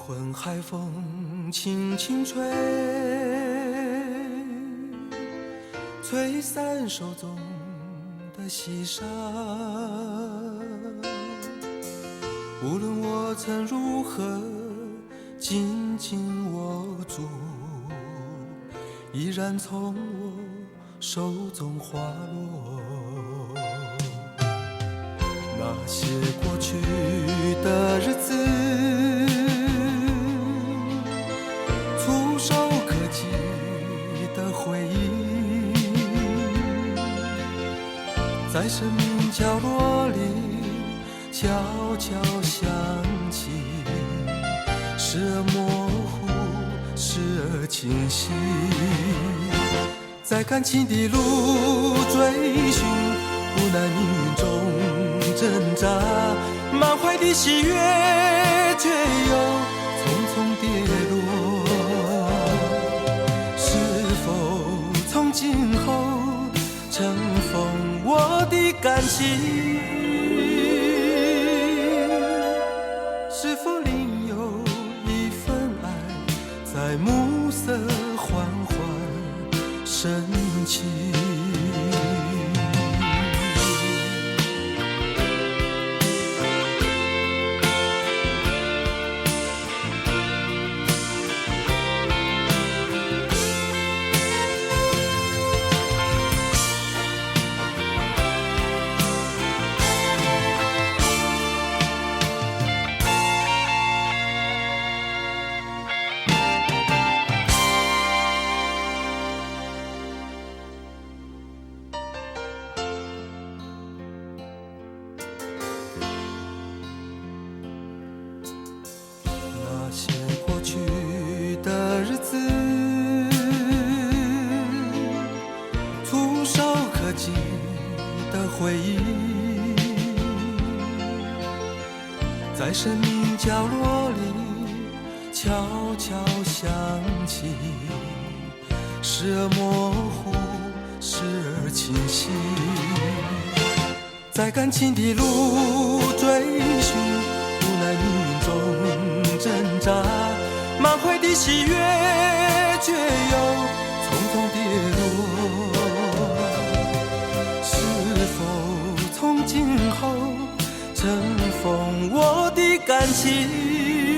昏海风轻轻吹，吹散手中的细沙。无论我曾如何紧紧握住，依然从我手中滑落。那些过去的日子，触手可及的回忆，在生命角落里悄悄响起，时而模糊，时而清晰。在感情的路追寻，无奈命运中挣扎，满怀的喜悦，却又匆匆跌落。是否从今后尘封我的感情？是否另有一份爱在暮色缓缓升起？那些过去的日子，触手可及的回忆，在生命角落里悄悄响起，时而模糊，时而清晰。在感情的路追寻，无奈命运中挣扎，满怀的喜悦，却又匆匆跌落。是否从今后尘封我的感情？